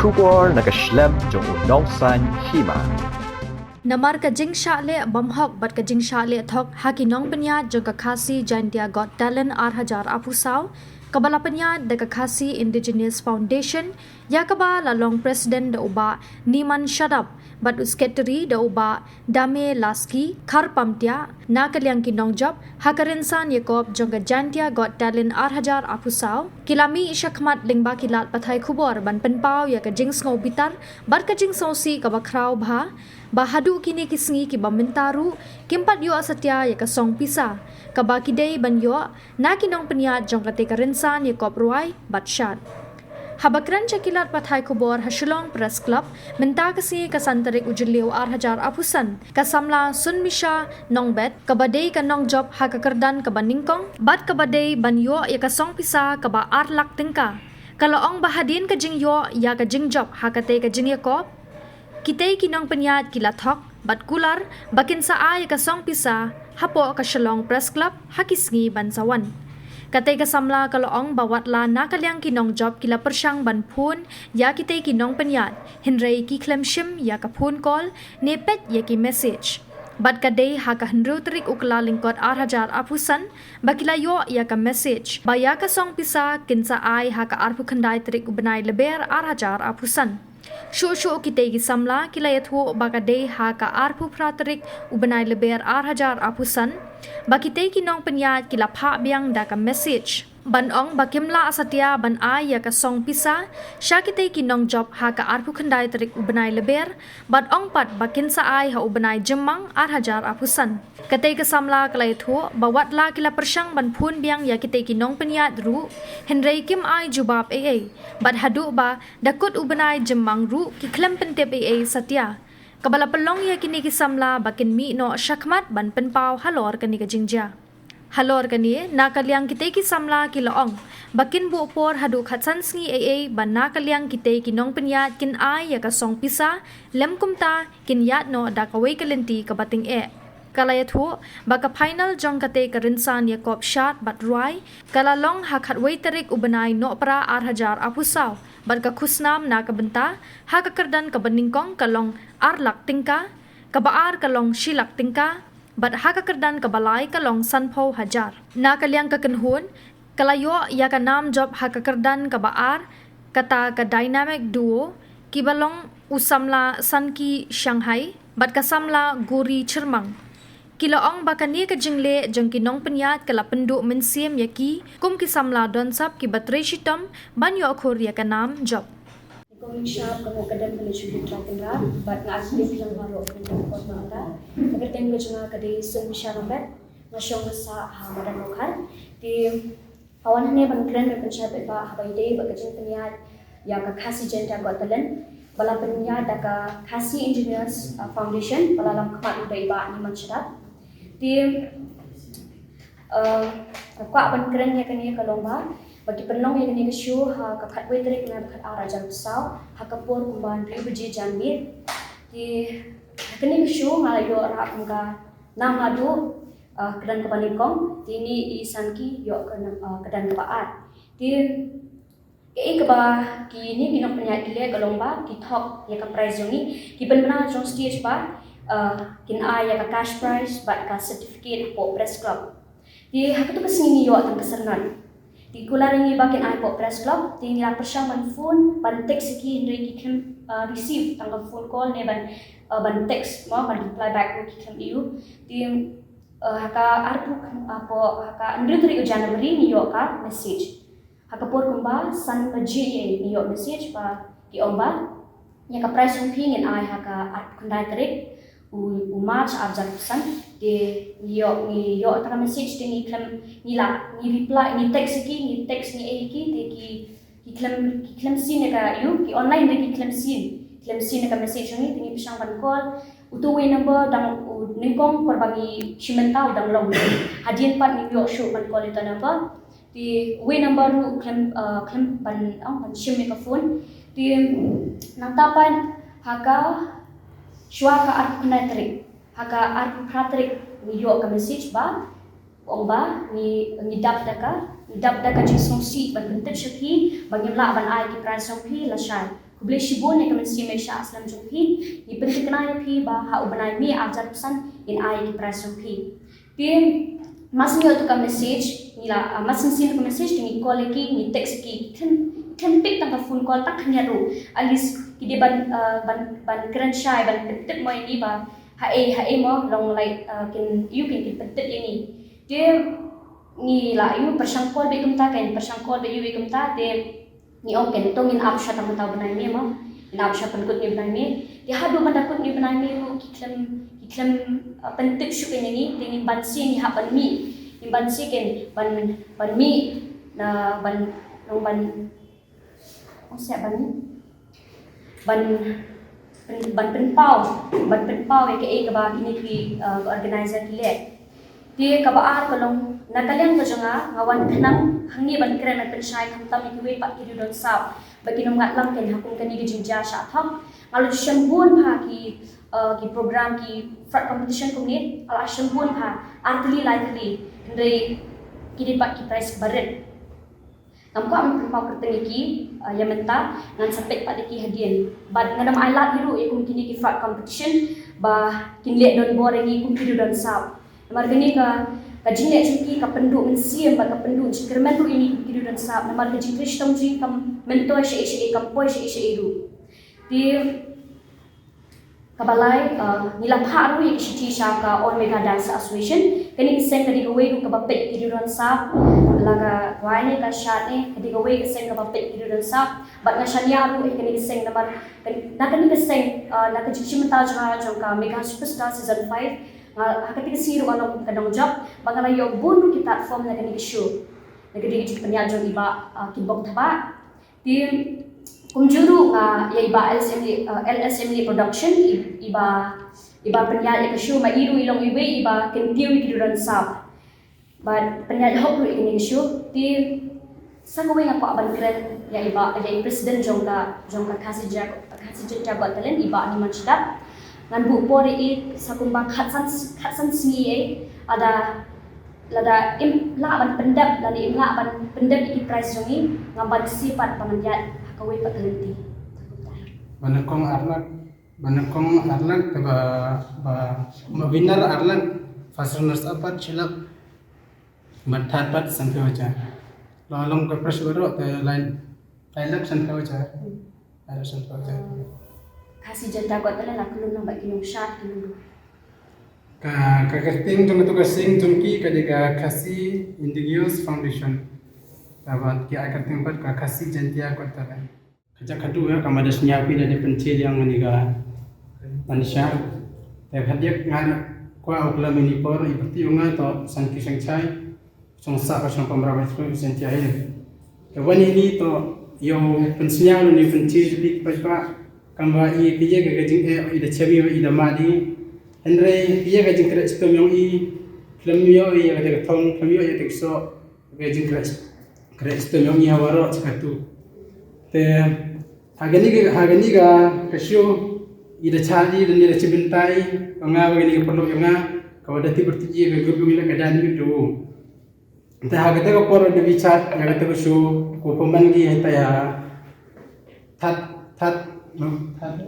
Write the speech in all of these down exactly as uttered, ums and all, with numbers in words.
Khubor na ka shlem jong u nongsan hima. Namar ka jingshah leh bymhok bad ka jingshah leh thok ha ki nongpynïaid jong ka Khasi Jaintia Got Talent ar hajar arphew saw, kaba la pynïaid da ka Khasi Indigenous Foundation, ïa kaba la long president da u Bah Niman Shadap bad u secretary da u Bah Dame Laski Kharpamtia, na ka liang ki nongjop ha ka rynsan ïakob jong ka Jaintia Got Talent ar hajar arphew saw, ki la mih shakhmat lyngba ki lad pathai khubor ban pynpaw ïa ka jingsngewbitar bad ka jingsngewsih kaba khraw bha, ba haduh kine ki sngi kiba mynta ruh kim pat ïoh satia ïa ka song pisa kaba ki dei ban ïoh na ki nongpynïaid jong kata ka rynsan ïakob rwai bad shad. Haba kren sha ki lad pathai khubor ha Shillong Press Club mynta ka sngi ka san tarik u Jylliew ar hajar arphew san, ka samla Sunmisha Nongbet, kaba dei ka nongjop ha ka kyrdan kaba nyngkong bad kaba dei ban ïoh ïa ka song pisa kaba ar lak tyngka, ka la ong ba hadien ka jingïoh ïa ka jingjop ha kata ka jingïakob, kitei ki nongpynïaid ki la thok bad kular ba kin sa ai ïa ka song pisa hapoh ka Shillong Press Club ha ki sngi ban sa wan. Kata ka samla ka la ong ba watla na ka liang ki nongjop ki la pyrshang ban phone ïa kitei ki nongpynïaid, hynrei ki khlem shim ïa ka phone call ne peit ïa ki message. Bad ka dei ha ka hynriew tarik u Kyllalyngkot ar hajar arphew san ba ki la ïoh ïa ka message ba ïa ka song pisa kin sa ai ha ka arphew khyndai tarik u bnai Lber ar hajar arphew san. Shuh shuh kitei ki samla ki la ïathuh ba ka dei ha ka arphew phra tarik u bnai Lber ar hajar arphew san ba kitei ki nongpynïaid ki la phah biang da ka message ban ong ba kim lah satia ban ai ïa ka song pisa sha kitei ki nongjop ha ka arphew khyndai tarik u bnai Lber, bad ong pat ba kin sa ai ha u bnai Jymmang ar hajar arphew san. Katei ka samla ka la ïathuh ba watla ki la pyrshang ban phone biang ïa kitei ki nongpynïaid ruh, hynrei kim ai jubab ei ei, bad haduh ba da kut u bnai Jymmang ruh ki khlem pyntip ei ei satia, kaba la pynlong ïa kine ki samla ba kin mih noh shakhmat ban pynpaw halor kane ka jingjia. Halor kane, na ka liang kitei ki samla ki la ong ba kin buh por haduh khatsan sngi ei ei ba na ka liang kitei ki nongpynïaid kin ai ïa ka song pisa, lym kumta kin ïaid noh da kawei ka lynti kaba tyngeh. Ka la ïathuh ba ka final jong katei ka rynsan ïakob shad bad rwai ka la long ha khatwei tarik u bnai Nohprah ar hajar arphew saw, bad ka khusnam na ka bynta ha ka kyrdan kaba nyngkong ka long ar lak tyngka, kaba ar ka long shi lak tyngka, bad ha ka kyrdan kaba lai ka long sanphew hajar. Na ka liang ka kynhun, ka la ïoh ïa ka nam jop ha ka kyrdan kaba ar, kata ka Dynamic Duo, kiba long u samla Sanki Shanghai bad ka samla Guri Chyrmang. Ki la ong ba kane ka jingleh jong ki nongpynïaid ka la pynduh mynsiem ïa ki kum ki samla donsap kiba trei shitom ban ïoh khur ïa ka nam jop. Kong Sharp ka muk ka dem ka leit shu trai kynrad bad nga ai khublei phi lang baroh ki nongpynïaid mynta. Ka kyrteng ka jong nga ka dei Sunmisha Nongbet, nga shong nga sah ha Madan Mawkhar. Te nga wan hangne ban kren ban pynshai bad ba haba ïadei bad ka jingpynïaid ïa ka Khasi Jaintia Got Talent ba la pynïaid da ka Khasi Engineers, uh, Foundation ba la lam khmat da i Bah Niman Shadap. Te Uh, nga kwah ban kren ïa kane ka long ba, ba ki pynlong ïa kane ka show ha ka khatwei tarik u bnai ba khatar ar hajar arphew saw ha ka por kumba hynriew baje janmiet. Te ha kane ka show nga la ïoh rah kum ka nam naduh, uh, kyrdan kaba nyngkong, te ine i Sanki ïoh ka nam, uh, kyrdan kaba ar. Te Kaei kaba kine ki nongpynïaid ki leh ka long ba ki thok ïa ka prize jong ngi, ki pynbna jong stage ba, uh, kin ai ïa ka cash prize bad ka certificate hapoh Press Club. Te ha kato ka sngi ngi ïoh tang ka syrnod. Te kular ïa ngi ba kin ai hapoh Press Club, te ngi la pyrshang ban phone, ban text ïa ki, hynrei ki khlem, uh, receive tang ka phone call ne ban, uh, ban text mo, ban reply back ruh ki khlem ïoh. Te, uh, ha ka arphew, hapoh, ha ka hynriew tarik u January ngi ïoh ka message. Ha ka por kumba san baje ïa ngi ïoh message ba ki ong ba ïa ka prize jong phi ngin ai ha ka arphew khyndai tarik u, u March ar hajar arphew san. Te ngi ïoh, ngi ïoh tang ka message te ngi khlem, ngi la, ngi reply, ngi text ïa ki, ngi text ngi ai ïa ki, te ki, ki khlem, ki khlem seen ïa ka, ïoh, ki online te ki khlem seen, khlem seen ïa ka message jong ngi, te ngi pyrshang ban call. Uto uwei number dang u nyngkong por ba ngi shim bynta u dang long. Hadien pat ngim ïoh shuh ban call ïa uto number. Te uwei number ruh khlem, uh, khlem ban, uh, ban shim ïa ka phone. Te nangta pat ha ka shuwa ka arphew khyndai tarik, ha ka arphew phra tarik ngi ïoh ka message ba ong ba ngi, ngi dap da ka, Dap da ka jingsngewsih ban pyntip sha phi ba ngim lah ban ai ki prize jong phi lashai. Khublei shibun ïa ka mynsiem ïaishah slem jong phi. Ngi pynthikna ïa phi ba ha u bnai May arhajar arphew san ngin ai ïa ki prize jong phi. Te mar shu ïoh tu ka message, ngi la, ah, mar shu sien tu ka message te ngi call ïa ki, ngi text ïa ki, khlem, khlem pick tang ka phone call tang khyndiat ruh. At least ki dei ban, ah, ban, ban kren shai, ban pyntip mo ïa ngi ba haei, haei mo, long like, ah, kin, ïoh kin, kin pyntip ïa ngi. Te ngi la ïoh pyrshang call beit kumta, kan pyrshang call beit ïoh beit kumta, te ngi ong kan to ngin ap shwa tang mynta u bnai May mo. Ngin ap shwa pynkut ïa u bnai May. Te haduh mynta kut ïa u bnai May ruh ki khlem, ki khlem, uh, pyntip shuh kan ïa ngi, te ngin banse ngi hap ban mih. Ngin banse kan ban, ban mih, na ban, nong ban, ong seh ban mih. Ban, ban pynpaw, ban pynpaw ïa kaei kaba kine ki, uh, ka organizer ki leh. Te kaba ar ka long, na ka liang ka jong nga, nga wan khnang hangne ban kren ban pynshai khamtam ïa kiwei pat ki riew don sap ba kin ym ngat lang kan ha kum kane ka jingjia shah thok. Nga la ju shem bun bha ki, uh, ki program, ki flag competition kumne, nga la shem bun bha, ar tylli lai tylli, hynrei ki dei pat ki prize ba rit. Ngam kwah ban pynpaw kyrteng ïa ki, uh, ïa mynta, ngan sa peit pat ïa ki hadien. Bad ngan ym ailad hi ruh ïa kum kine ki flag competition ba kin leh donbor ïa ngi kum ki riew don sap. Namar kane ka, ka jingleh jong ki ka pynduh mynsiem bad ka pynduh jingkyrmen ruh ïa ngi kum ki riew don sap. Namar ka jingtrei shitom jong ngi kam myntoi shaei shaei, kam poi shaei shaei ruh. Te kaba lai, uh, ngi la phah ruh ïa ki shithi sha ka All Megha Dance Association. Kane ka seng ka dei kawei ruh kaba peit ki riew don sap, la ka rwai ne ka shad ne, ka dei kawei ka seng kaba peit ki riew don sap. Bad nga shaniah ruh ïa kane ka seng namar kan, na kane ka seng, uh, na ka jingshim bynta jong nga jong ka Megha Superstar Season five, nga ha kata ka sngi ruh nga long ka nongjop, bad nga la ïoh bun ruh ki platform na kane ka show. Na ka dei ka jingpynïaid jong i Bah, uh, Kitbok Thabah. Te kumjuh ruh nga ïa i Bah L S M L A, uh, L S M L A Production, i, i Bah, i Bah pynïaid ïa ka show, ma i ruh i long iwei i ba kyntiew ïa ki riew don sap. Bad pynïaid hok ruh ïa kane ka show. Te sa kawei nga kwah ban kren ïa i Bah, ïa i president jong ka, jong ka Khasi Jaintia, Khasi Jaintia Got Talent, i Bah Niman Shadap. Ngan buh por ïa i sa kumba khatsan, khatsan sngi ïa i, lada, lada im lah ban pyndep, lada im lah ban pyndep ïa ki prize jong i, ngam banse pat ba ngan ïaid ha kawei pat ka lynti. Ba nyngkong ar lak, ba nyngkong ar lak, te ba, ba, ba winner ar lak, first runners up pat shi lak, bad third pat sanphew hajar. Long, long ka prize baroh te lai, lai lak sanphew hajar. Lai lak sanphew hajar. Khasi Jaintia Got Talent la kylluid lang bad ki nongshad ki nongduh. Ka, ka kyrteng jong katu ka seng jong ki ka dei ka Khasi Indigenous Foundation. Te bad ki ai kyrteng pat ka Khasi Jaintia Got Talent. Ka jaka duh ïa ka, ma da sngewbha phi da dei pynthikna ïa kane ka, Manisha. Te ka dei nga kwah u klam ïa i por i pyrthei ïa nga to san ki seng chai. Song sa ka song pamra ba song sen ti ai. Te wan ini to ïa u pynsngew ne pynthik jong phi paidbah. Kam ba i phi ïa ka jingeh i da chemi i da madi. Hynrei phi ïa ka jingkhreh shitom jong i. Khlem ïoh ïa ka thong, khlem ïoh ïa ka soh. Ka jingkhreh, khreh shitom jong i ha waroh shi katu. Te ha kane ka, ha kane ka show i da chah i da ni da chibyntai. Nga ba kane ka paralok jong nga ka wa da ti pyrthei ka group jong i la ka dan mi tu. Te ha kata ka por da bichar ïa kata ka show ko pynban ki hata ïa Thad, Thad, no, Thad.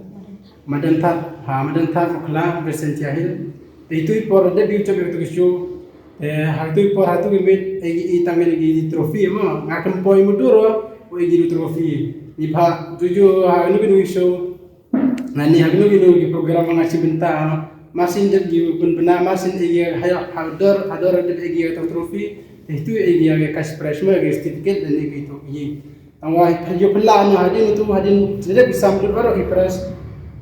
Madan Thad, ha, Madan Thad, Mukhla, West Jaintia Hills. Te itu i por da bi u chop ïa kata ka show. Te ha itu i por ha tu ki miet, eh, i tang ki trophy mo. Nga kam poi mudur, o, eh, ki trophy. Ni pha, tu ju, ha, nu ki nu show. Nga ni ha kino kino ki program nga shim bynta, ma shin dep ki pynbna, ma shin ïa ha, ha dor, ha dor dep ïa ka trophy, te tu ïa ka cash prize mo, ïa ka certificate, dan ïa ka tu ïa. Tang wa ïa pynla no hadien tu hadien dep ki sam dep baroh ki prize.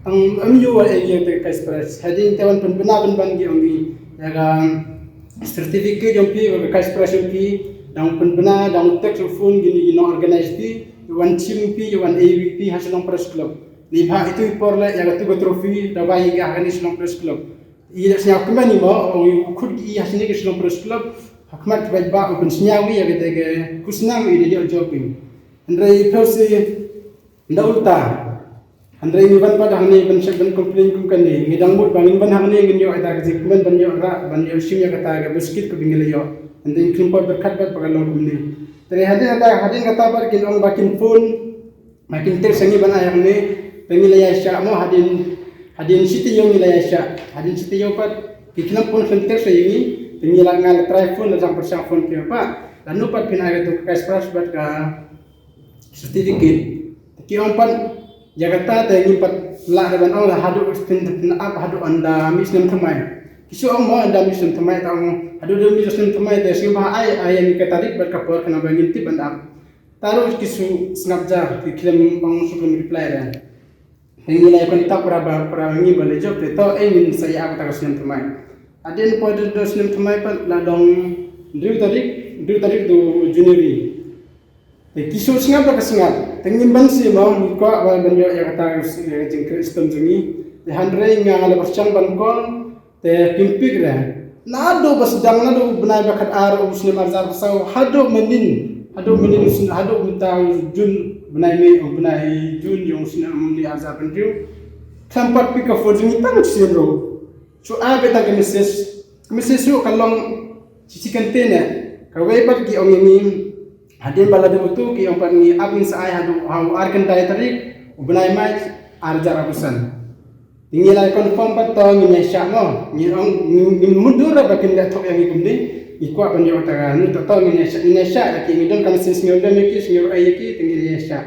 Tang em ïa wa ïa ka cash prize. Hadien te wan pynbna pynban ki ong ki ïa ka certificate jong phi, ïa ka cash prize jong phi, dang pynbna, dang text phone kine ki nong organize phi, wan shim phi, wan A V P ha Shillong Press Club. Ni pha itu i por le ïa katu ka trophy da bai ïa ka ha kane Shillong Press Club. I da sñiaw kmen i mo, ong i khut i ha sini ka Shillong Press Club. Ha khmat ki paidbah u pynsñiaw ïa kata ka khusnam i da ïoh jop i. Hynrei phew si nda ulta. Hynrei ngi ban pat hangne ban check ban complain kum kane. Ngi dang mut ba ngin ban hangne ngin ïoh ïa ka jingkmen ban ïoh rah ban ïoh shim ïa kata ka biskit ka ba ngi la ïoh. Hadien khlem pat pyrkhat pat ba ka long kumne. Te hadien kata, hadien kata pat kin ong ba kin phone, ba kin text ïa ngi ban ai hangne. Te ngi la ïaishah mo, hadien, hadien shi taïew ngi la ïaishah. Hadien shi taïew pat ki khlem phone khlem text ïa ngi. Te ngi la, nga la try phone la jam pyrshang phone ki pat. Lano pat phin ai kato ka cash prize bad ka certificate. Te ki ong pat ïa kata te ngim pat lah re ban ong la haduh snem, snem ap haduh ynda mih snem thymmai. Ki shu ong mo ynda mih snem thymmai, te ong haduh da mih snem thymmai te sngewbha ai, ai ïa ngi ka tarik bad ka por khnang ba ngin tip ban ap. Te ruh ki shu sngap jar, ki khlem ong, shu khlem reply re. Te ngi la ïa contact para ba, para ngi ba la jop te, to eh ngin sa ïa ap kata ka snem thymmai. Hadien por da snem thymmai pat la long hynriew tarik, hynriew tarik u January. Te ki shu sngap da ka sngap. Te ngim banse mo, ngi kwah ban, ban ïoh ïa kata ka jingkhreh shitom jong ngi. Te hynrei nga la pyrshang ban call, te kim pick re. Naduh ba sdang, naduh u bnai ba khatar u snem arhajar arphew saw, haduh mynnin, haduh mynnin u snem, haduh mynta u June, bnai May, u bnai June jong u snem arhajar arphew hynriew. Khlem pat pick ka phone jong ngi tang shisien ruh. Shu ai beit tang ka message. Ka message ruh ka long shi shi kyntien ne. Kawei pat ki ong ïa ngi, hadien ba la dep utu ki ong pat ngi ap, ngin sa ai haduh ha u ar khyndai tarik u bnai March arhajar arphew san. Te ngi la confirm pat, to ngin ïaishah mo. Ngi ong, ngin, ngin mutdur ba kin leh thok ïa ngi kumne. Ngi kwah ban ïoh kata ka, to, to ngin ïaishah, ngin ïaishah ïa ki, ngi don ka message, sngewdem ïa ki, sngew ai ïa ki, te ngin ïaishah.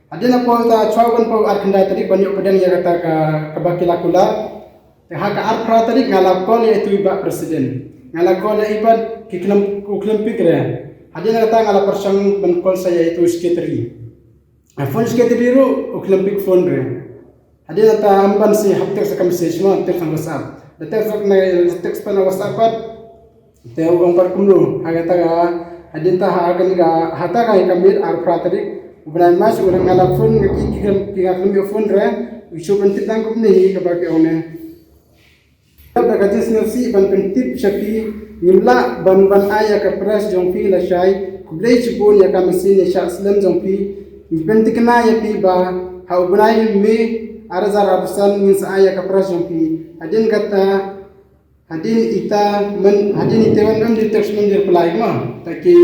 Hadien ha por ta chwa ban poi ar khyndai tarik ban ïoh pdiang ïa kata ka, kaba ki la kular. Te ha ka arphew phra tarik nga la call ïa itu i bah president. Nga la call ïa i pat ki khlem, u khlem pick re. Hadien kata nga la pyrshang ban call sa ïa itu i secretary. Nga phone secretary ruh u khlem pick phone re. Hadien kata ym banse hap text ka message mo, text na WhatsApp. Da text na, text pat na WhatsApp pat. Te u ong pat kumno, ha kata ka, hadien ta ha kane ka, ha ta ka ka miet arphew phra tarik u bnai March, u ong nga la phone, ki, ki, ki, ki nga khlem ïoh phone re, u shu pyntip tang kumne hi kaba ki ong ne. Ngi dap da ka jingsngewsih ban pyntip sha phi, ngim lah ban, ban ai ïa ka prize jong phi lashai. Khublei shibun ïa ka machine ïaishah slem jong phi. Ngi pynthikna ïa phi ba ha u bnai May arhajar arphew san ngin sa ai ïa ka prize jong phi. Hadien kata, hadien ita, myn, hadien ita wan ym di text ym di reply mo. Te ki,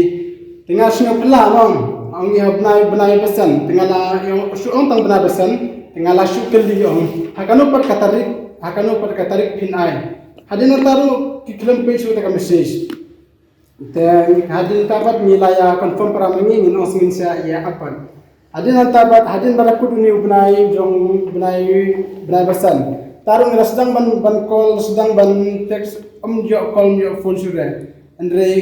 te nga sngewphylla mo. Ong ïa bnai, bnai ba san. Te nga la, ïa shu ong tang bnai ba san. Te nga la shu kylli ong, ha kano pat ka tarik, ha kano pat ka tarik phin ai. Hadien nangta ruh ki khlem peit shuh ïa ka message. Te hadien nangta pat ngi la ïa confirm para ma ngi, ngin ong ngin sa ïa ap pat. Hadien nangta pat, hadien ba la kut une u bnai jong, bnai, bnai ba san. Te ruh ngi la sdang ban, ban call, sdang ban text, ym ïoh call, ym ïoh phone shuh re. Hynrei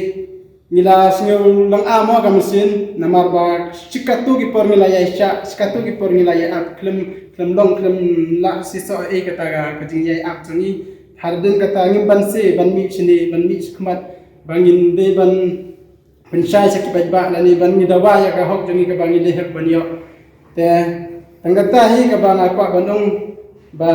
ngi la sngew lynga mo ka machine, namar ba shi katto ki por ngi la ïaishah, shi katto ki por ngi la ïa ap, khlem, khlem long, khlem lah shisha ei kata ka, ka jingïa ap jong ngi. Hadien kata ngim banse ban mih shane, ban mih shakhmat, ba ngin dei ban pynshai sha ki paidbah lane ban ngi dawa ïa ka hok jong ngi kaba ngi dei hok ban ïoh. Te tang kata hi kaba nga kwah ban ong ba,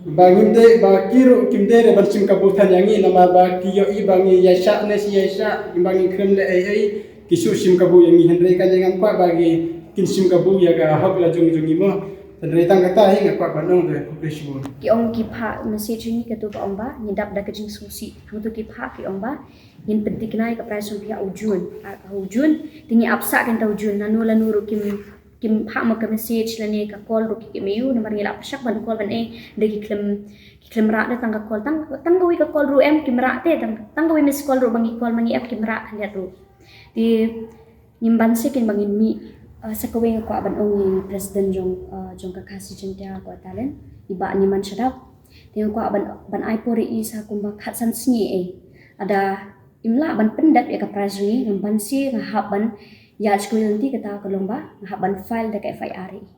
ba ngim dei, ba ki ruh kim dei re ban shim kabu than ïa ngi, namar ba ki ïohi ba ngi ïaishah ne shi ïaishah, ba ngi khlem leh ei ei, ki shu shim kabu ïa ngi. Hynrei kane ngan kwah ba ki, kin shim kabu ïa ka hok la jong jong ngi mo. Hynrei tang kata hi nga kwah ban ong, te khublei shibun. Ki ong ki phah message ngi katu ka ong ba ngi dap da ka jingsngewsih. Hangtu ki phah ki ong ba ngin pynthikna ïa ka prize jong phi ha u June. Ha u June, te ngi ap sah kynta u June, nano lano ruh kim, kim phah mo ka message lane ka call ruh ki, kim ïoh, namar ngi la pyrshang ban call ban eh, hynrei ki khlem, ki khlem rah de tang ka call, tang, tang kawei ka call ruh em kim rah te, tang, tang kawei miss call ruh ba ngi call ma ngi ap kim rah khyndiat ruh. Te ngim banse kin ba ngin mih, eh, sa kawei nga kwah ban ong ïa i president jong, eh, jong ka Khasi Jaiñtia Got Talent, i Bah Niman Shadap. Te nga kwah ban, ban ai por ïa i sa kumba khatsan sngi ei. Lada im lah ban pyndep ïa ka prize jong ngi, ngam banse nga hap ban ïa shu lynti, kata ka long ba nga hap ban file da ka F I R ïa i.